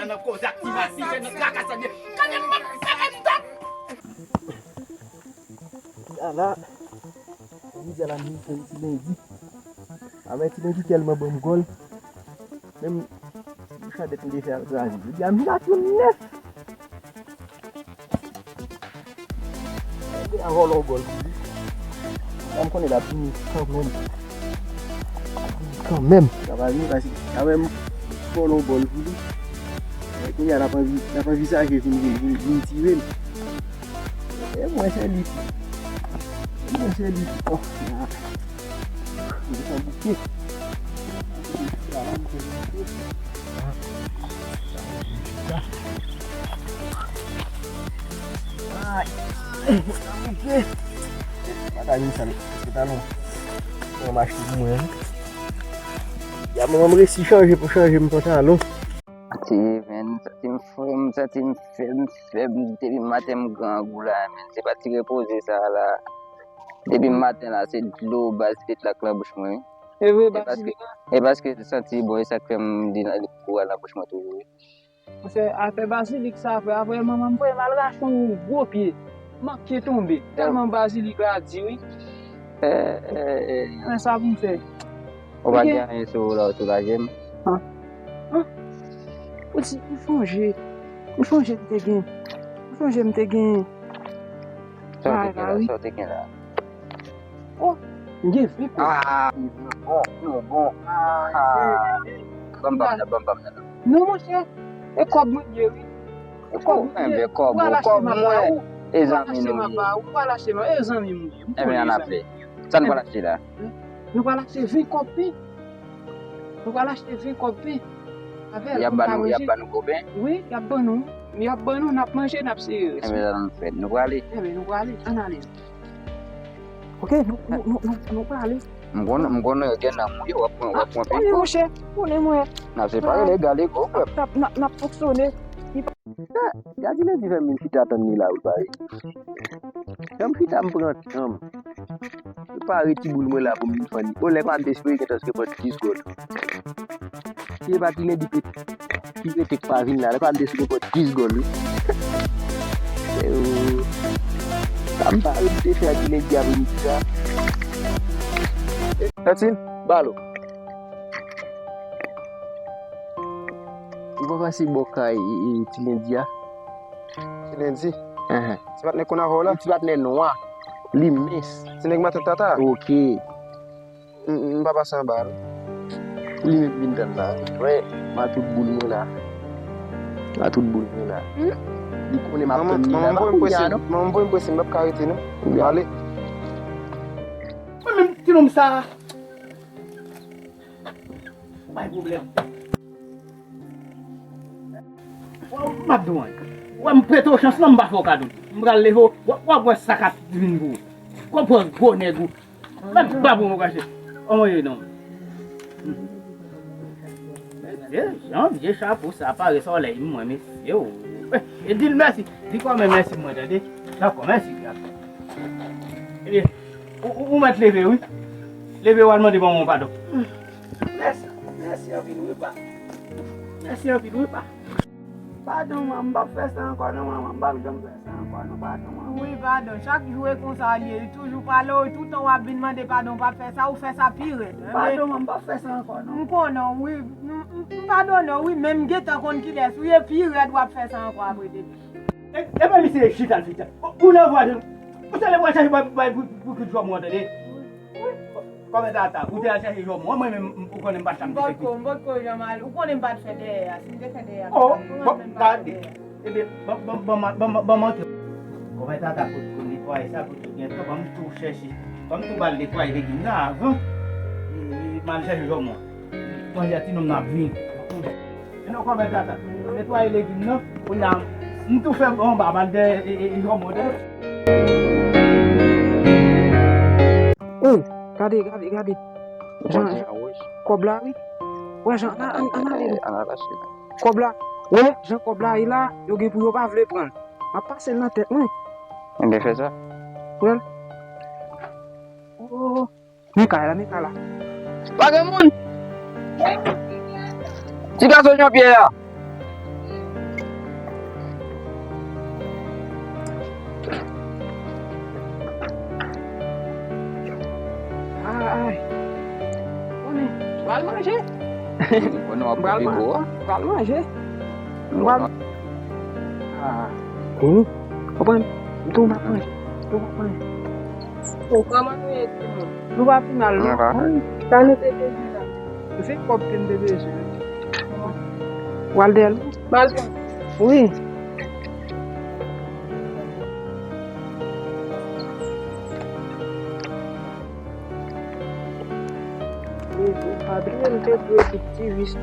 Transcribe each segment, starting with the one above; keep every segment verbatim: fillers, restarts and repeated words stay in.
Nan koze ak ti mati, se nan traka sa ye. Gade m ap fè m tap. Ala, li di ala, mi fè ti lendi. Amè ti lendi tèlman ban m gòl. Menm yon chandèt m te fè al kraze. Li di a m vin ak yon nèf. Mwen te a vòlò gòl pou li. Sa m konnen l ap vini kanmenm. L ap vini kanmenm. Sa va vini paske sa wè m vòlò gòl pou li. E kounye a l ap anvi, l ap anvizaje vin, vin, vin, vin tire l. E mwen se li tou. E mwen se li tou. Oh, ya. Mwen sa bouke. Bagay misye, se talon. Mwen m achte pou mwen. Ya, mwen m resi chanje pou chanje m pantalon. Ti men, m santi m fou, m santi m fèb, m fèb, depi maten m grangou la, men se pa ti repoze sa la. Depi maten la, se dlo baz ki te lak nan bouch mwen. E vre, e paske, bazilik la? E paske l santi bon, e sa k fè m di nan li kou a nan bouch mwen toujou. Monchè, afè bazilik sa, frè, apre manman m voye m al rache yon gwo pye. Manke tonbe. Tèlman bazilik la di wi. Men sa pou m fè. Ou pa gen anyen sou ou la, ou soulaje m. Ou di, m sonje. M sonje m te gen. M sonje m te gen. Sa w te gen la, sa w te gen la? Oh, m gen ven kòb. Ah, non, non, bon. Ah, ban m pa m nan, ban m pa m nan. Non, monchè, e kòb mwen ye, wi. E kòb mwen ye. Enben, kòb ou, kòb mwen. E zanmi nou ye. Ou pral achte m, e zanmi m ye. Enben, ann ale. Sa n pral achte la? Nou pral achte ven kòb pen. Nou pral achte ven kòb pen. Avè l, y ap ban nou, y ap ban nou gwo pen? Wi, y ap ban nou. Y ap ban nou, n ap manje, n ap sere rès. Enben, sa nou fè? Nou prale? Enben, nou prale. Ann ale. Ok, nou, nou, nou, nou, nou prale. M konn, m konn gen nanm ou ye, w ap pran, w ap pran pen. Konnen, monchè, konnen mwen. N ap separe legal e gwo frè m. N ap, n ap, n ap fonksyone. Gad, gad, li di fè m vin chita tann li la, wi, pare. Jan m chita, m pran tan m. Prepare ti boul mwen la pou m vin fann li. O, lè pa m te espere gentan se pran dis gòl. Si e pa ti lendi ki rete k pa vin la, lè pa m te espere pran dis gòl, wi. Sa m pare pou te fè a ti lendi apremidi sa. Tantine, balo. Ou pa pase bò kay, e, e, ti lendi a? Ti lendi? Enhen. Ti patnè konn avè w la? Ti patnè nwa. Li mens. Ti nèg matant tata? Ok. M, m, m pa pase anba a, non. Li menm vin tann la. Wè, m a tout boul mwen la. M a tout boul mwen la. Li konnen m ap tann li la. Pa kounye a, non. Manman m voye m prese, manman m voye m prese, m p ap ka rete, non. M ale. Mwen menm, ti nonm sa. Bay pwoblèm. W ap, m ap di w anyen. W ap, m prete w chans lan, m pa fè w kado. M pral leve w, w ap, w ap wè sa k ap vin pou ou. Konprann gwo nèg ou. Mèt babou mwen kache. Anmwey non. Vye jan, vye chapo sa pare solèy mwen, mesye o. E di l mèsi. Di kòmè mèsi mwen, tande. Dakò, mèsi. Ebyen, ou, ou, ou mèt leve, wi. Leve, w al mande manman w padon. Mèsi, mèsi anpil, wi, pa. Mèsi anpil, wi, pa. Padon, manman, m p ap fè sa ankò, non, manman, m p ap janm fè sa ankò, non, padon, manman. Wi, padon, chak jou e konsa l ye, li toujou pale w, toutan w ap vin mande padon, w p ap fè sa, ou fè sa pi rèd. Padon, manman, m p ap fè sa ankò, non. M konnen w, wi, m, m, m padone w, wi, men m gentan konn kilès, wi, e pi rèd w ap fè sa ankò apre depi. E, e pa misye chita l chita. Ou, ou nan vwazen, ou se le vwazen bay, bay pou, pou, pou kit jòm ou an, tande. Kòmè tata, ou te al chèche jòm ou an, mwen menm, ou konnen m pa t janm te fè kit. M potko, m potko janm al, ou konnen m pa t fè dèyè a, si m te fè dèyè a, oh, bon, tande. Ebyen, ban, ban, ban, ban, ban, ban m antre. Kòmè tata, potko netwaye sa, potko gen tan, ban m tou chèche, ban m tou ba l netwaye legim nan avan, e, e, m al chèche jòm ou an. Manje a ti nonm nan ap vini. E non, kòmè tata. Netwaye legim nan. Kounye a, m tou fè anba, m al dèyè, e, e, e, jòm ou an, tande. Ey, gade, gade, gade. Jan, jan, kòb la, wi. Wè, jan, ann, ann, ann ale. Kòb la. Wè, jan kòb la ye la, yo gen pou yo pa vle pran l. M ap pase l nan tèt mwen. Enben, fè sa. Wè l. Oh. Men kay la, men kay la. Pa gen moun. Ti gason Jean Pierre a. Pral manje. Bon, nou ap pral pran manje. Pral manje. Pral. Ah. Konprann? M tou m ap manje. M tou m ap manje. Bon, kòman nou ye, timoun? Nou pa pi mal, non. Sa nou te bezwen la? Se kòb ke n te bezwen. Walder, non? Walder. Wi. Wi, pa bliye m te dwe tout ti vis.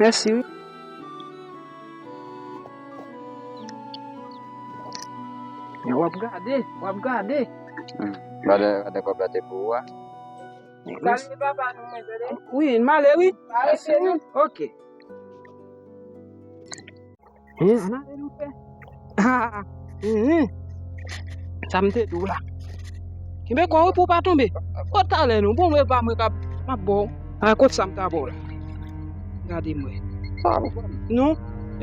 Mèsi, wi. W ap gade, w ap gade. Hmm. Gade, gade kòb la te pou ou a. Salye papa nou, mwen tande. Wi, m ale, wi. Pa rete, non. Ok. Hen, ann ale nou fè. Ah, hen. Sa m te di w la. Kenbe kò w wi pou w pa tonbe. Kot talè nou? Bon, mwen pa mwen k ap, m ap ba w. Ah, kot sa m ta ba w la? Gade mwen. Sa w pran? Non,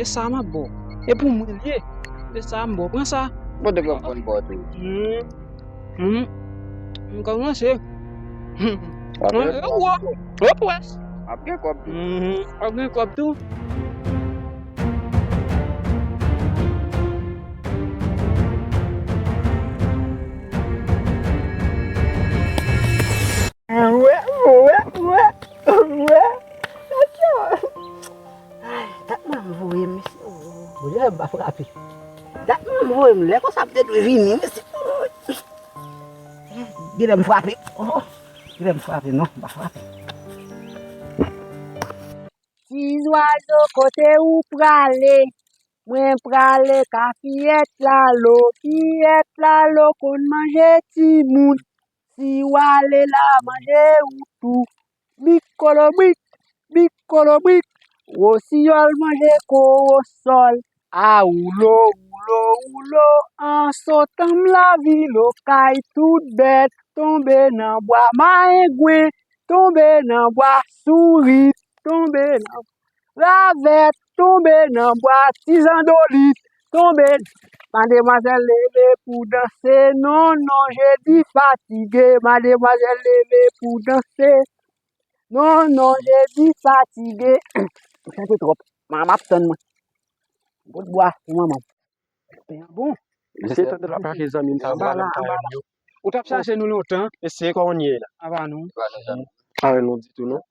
e sa m ap ba w. E pou mwen l ye. E sa m ba w. Pran sa. Bon, te pran konn ba w tou. Hmm. Hmm. M kòmanse. Apre, apre. Apre. Ap gen kòb tou. Mhm. Ap gen kòb tou. Wè, wè, wè, wè. Ay, dat mwen voye m, mesye. Bonè m pa frape. Dat mwen voye m, lè konsa m te dwe vini, mesye. Genlè m frape. Oh, genlè m frape, non, m pa frape. Ti zwazo, kote ou prale? Mwen prale ka fiyèt lalo. Fiyèt lalo konn manje timoun. Si w ale la, manje ou tou. Bik kolobrik, bik kolobrik, wosiyòl manje kowosòl. A woulo, woulo, woulo, an sotan m lavil okay, tout bèt tonbe nan bwa, mayengwen tonbe nan bwa, sourit tonbe nan bwa, ravèt tonbe nan bwa, ti zandolit tonbe. Mademwazèl leve pou danse, non, non, jedi fatige, mademwazèl leve pou danse. Non, non, jedi fatige. M chante twòp. Manman ap tann mwen. Bout bwa pou manman. Pen an bon. Mesye, tande l ap chache zanmi m sa, anba la, anba la. Ou t ap chache nou lontan. Mesye, kòman w ye la? Anba nou. Anba nou, zanmi. Pa wè nou ditou, non.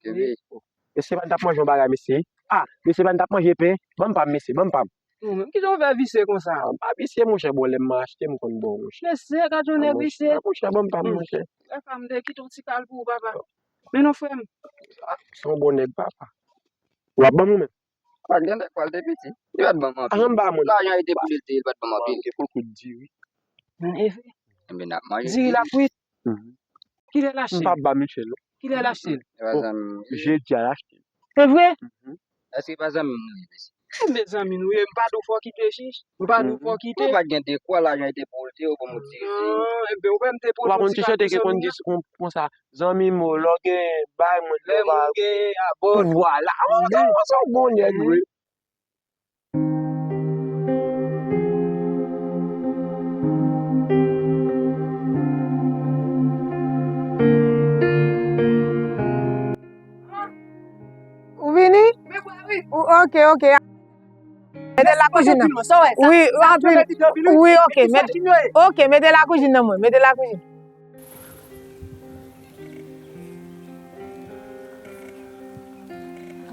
Mesye, pa n t ap manje yon bagay, mesye. Ah, mesye, pa n t ap manje pen. Ban m pa m, mesye, ban m pa m. Ou menm, kijan w fè visye konsa? Ah, m pa visye, monchè, bon, lè m achte, m konn bon, monchè. Mesye, gad yon nèg visye. Ah, monchè, ban m pa m, monchè. Lè sa m te kite yon ti kal pou ou, papa. Men non, frè m. Ah, se yon bon nèg, papa. W ap ban m ou menm? Pa t gen lè pral te piti. Li pa t ban m anpil. Ah, m ba moun. Lajan li te pou li, li te, li pa t ban m anpil. Gen pou kout diri. Men, e vre. Enben, n ap manje diri. Diri la kwit. Mhm. Kilè l achte l? M pa ba Michel, non. Kilè l achte l? Jedi a l achte l. Se vre? Mhm. Èske pa zanmi m nou ye, mesye? Enben, zanmi nou ye, m pa di w fò kite chich. M pa di w fò kite. Ou pa t gen dekwa, lajan li te pou ou, li te yo ban m yon ti, ti. Ah, enben, ou wè m te pran yon ti kal pou zanmi m nan. Ou pa konn ti chante ke konn di konsa, zanmi m, lè w gen, bay mwen, lè w pa gen, abò. Vwala. Ah, ou se yon bon nèg, wi. Ou vini? Ou, ok, ok. Mete lakouzin nan. Wi, anpil. Wi, ok. Mete, ok, mete lakouzin nan mwen. Mete lakouzin.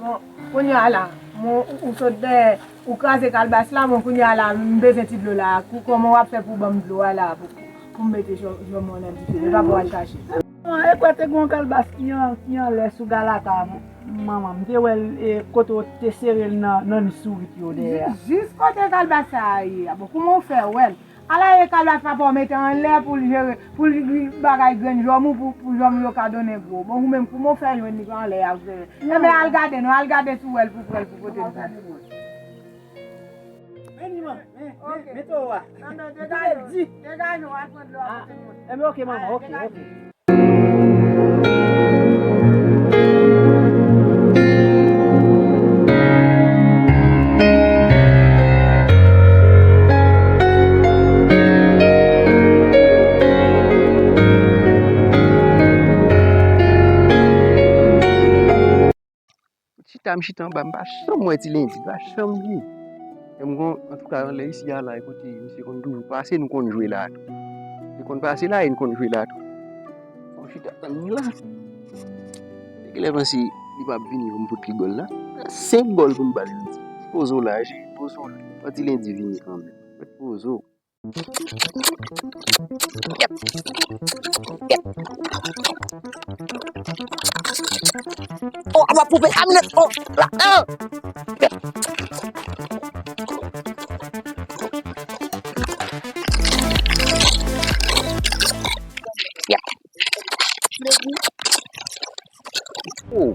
Bon, kounye a la, bon, ou, ou sot dèyè, ou kraze kalbas la, bon, kounye a la, m bezwen ti dlo la. Kou-, kòman w ap fè pou ban m dlo a la, pou, pou m mete jò-, jòm mwen nan dife? Epa pou w al chache. Bon, e kwè te gen yon kalbas ki an, ki anlè sou galata, manman. M te wè l, e, kote w te sere l nan, nan niz sourit yo dèyè a. Jis, jis kote kalbas sa a ye a. Bon, kouman w fè wè l? Ala e kalbas papa w mete anlè pou l jere, pou l bagay grenn jòm ou, pou, pou jòm yo ka donnen gwo. Bon, ou menm, kouman w fè jwenn li anlè a, ou jere? Enben, al gade non, al gade si w wè l pou, pou wè l pou kote l soti. Vini, man, men, men, men towo a. Degaje w, degaje w, al pran dlo a kote l mwen. Enben, ok, manman, ok, ok. Chita, m chita anba, m pa janm wè Ti Lendi, li pa janm vini. E m gon, antouka, anlè isi a la, e kote misye konn toujou pase, nou konn jwe la tou. Li konn pase la, e nou konn jwe la tou. Bon, chita tann li la. E kilè panse li p ap vini pou m fout li gòl la? Senk gòl pou m ba l jodi. Poze w la, cheri, poze w la. Fò Ti Lendi vini kanmenm. Fò poze w. Oh, ap koupe kamyonèt. Oh, la, oh. Oh,